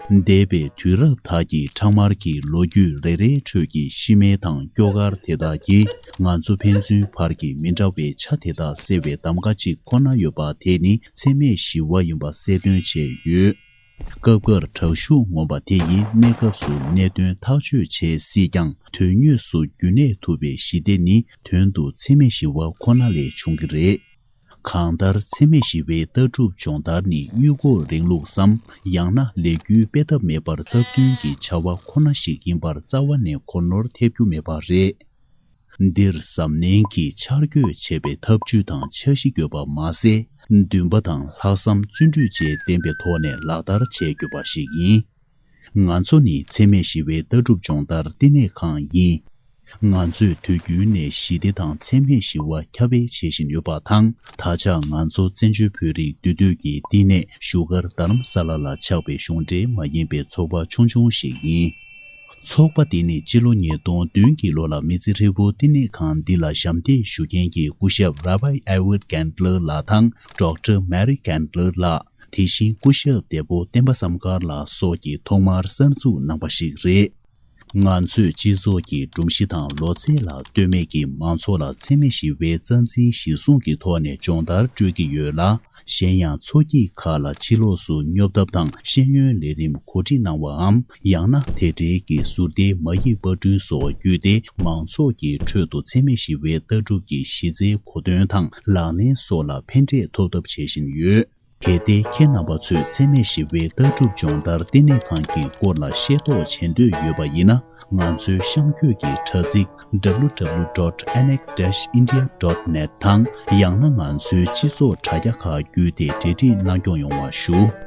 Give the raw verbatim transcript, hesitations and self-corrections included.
འདས་པའི་དུས་རབས་དག་གི་ཁྲག་དམར་གྱི་ལོ་རྒྱུས་རེ་རེའི་ཁྲོད་ཀྱི་ཤི་རྨས་དང་སྐྱོ་གར་དེ་དག་གིས། ང་ཚོ་ཕན་ཚུན་བར་གྱི་མི་འདྲ་བའི་ཆ་དེ་དག་སེལ་བའི་གདམ་ག་གཅིག་ཁོ་ན་ཡོད་པ་དེ་ནི་འཚེ་མེད་ཞི་བ་ཡིན་པ་གསལ་སྟོན་བྱས་ཡོད། སྐབས་འགར་དྲག་ཤུགས་ངོམ་པ་དེ་ཡིས་གནས་སྐབས་སུ་གནད་དོན་ཐག་གཅོད་བྱེད་སྲིད་ཀྱང་། དོན་དངོས་སུ་རྒྱུན་གནས་ཐུབ་པའི་ཞི་བདེ་ནི་དོན་དུ་འཚེ་མེད་ཞི་བ་ཁོ་ན་ལས་བྱུང་གི་རེད། གང་ལྟར། འཚེ་མེད་ཞི་བའི་ལྟ་གྲུབ་སྦྱོང་བརྡར་ནི་དབུས་ཁོག་རིང་ལུགས་སམ། ཡང་ན་ལས་འགུལ་སྤེལ་ཐབས་མེད་པར་སྟབས་བསྟུན་གྱི་བྱ་བ་ཁོ་ན་ཞིག་ཡིན་པར་རྩ་བ་ནས་གོ་ནོར་ཐེབས་རྒྱུ་མེད་པ་རེད། འདིར་གཟབ་ནན་གྱིས་འཆར་འགོད་བྱས་པའི་ཐབས་ཇུས་དང་འཆར་གཞི་བཀོད་པ་མ་ཟད། འདུན་པ་དང་ལྷག་བསམ་བརྩོན་འགྲུས་བཅས་ལྡན་པའི་ཐོག་ནས་ལག་བསྟར་བྱས་ཡོད་པ་ཞིག་ཡིན། ང་ཚོ་ནི་འཚེ་མེད་ཞི་བའི་ལྟ་གྲུབ་སྦྱོང་བརྡར་བསྟི་གནས་ཁང་ཡིན། ང་ཚོས་དུས་རྒྱུན་ནས་ཞི་བདེ་དང་འཚེ་མེད་ཞི་བ་ཁྱབ་སྤེལ་བྱེད་བཞིན་ཡོད་པ་དང་། ད་ཆ་ང་ཚོ་བཙན་བྱོལ་བོད་རིགས་འདུས་སྡོད་ཀྱི་བསྟི་གནས་བཞུགས་སྒར་རྡ་རམ་ས་ལ་ལ་ཆགས་པའི་གཞུང་འབྲེལ་མ་ཡིན་པའི་ཚོགས་པ་ཆུང་ཆུང་ཞིག་ཡིན། ཚོགས་པ་འདི་ནི་སྤྱི་ལོ་ཉིས་སྟོང་བདུན་གྱི་ལོ་ལ་མི་ཚེ་ཧྲིལ་པོ་བསྟི་གནས་ཁང་འདི་ལ་ཞབས་འདེགས་ཞུ་མཁན་གྱི་སྐུ་ཞབས་Rabbi Avigdor Kandler ལགས་དང་Doctor Mary Kandler ལགས། དེ་བཞིན་སྐུ་ཞབས་འདས་པོ་བསྟན་པ་བསམ་དཀར་ལགས་སོགས་ཀྱིས་ཐོག་མར་གསར་འཛུགས་གནང་པ་ཞིག་རེད། ང་ཚོས་སྤྱི་ཚོགས་ཀྱི་སྒྲོམ་གཞི་དང་ལོ་ཚད་ལ་ལྟོས་མེད་ཀྱིས་མང་ཚོགས་ལ་འཚེ་མེད་ཞི་བའི་རྩ་འཛིན་གཞིར་བཟུང་གི་ཐོག་ནས་སྦྱོང་བརྡར་སྤྲོད་ཀྱི་ཡོད་ལ། གཞན་ཡང་ཚོགས་སྐྱིད་ཁག་ལ་ཕྱི་ལོགས་སུ་སྙོབ་ཐབས་དང་ཤེས་ཡོན་ལས་རིམ་གོ་སྒྲིག་གནང་བའམ། ཡང་ན་དེ་འབྲེལ་གྱི་ཟུར་ལྟའི་མ་ཡིག་པར་སྐྲུན་སོགས་བརྒྱུད་དེ། མང་ཚོགས་ཀྱི་ཁྲོད་དུ་འཚེ་མེད་ཞི་བའི་ལྟ་གྲུབ་ཀྱི་གཞི་རྩའི་གོ་དོན་དང་ལག་ལེན་སོགས་ལ་ཕན་འབྲས་ཐོབ་ཐབས་བྱེད་བཞིན་ཡོད། གལ་ཏེ་ཁྱེད་རྣམ་པ་ཚོས་འཚེ་མེད་ཞི་བའི་ལྟ་གྲུབ་སྦྱོང་བརྡར་བསྟི་གནས་ཁང་གི་སྐོར་ལ་ཤེས་རྟོགས་བྱེད་འདོད་ཡོད་པ་ཡིན་ན། ང་ཚོའི་གཤམ་འཁོད་ཀྱི་དྲ་ཚིགས་www dot anek dash india dot net དང་། ཡང་ན་ང་ཚོའི་སྤྱི་ཚོགས་དྲ་རྒྱ་ཁག་བརྒྱུད་དེ་འབྲེལ་འདྲིས་གནང་སྐྱོང་ཡོང་བ་ཞུ།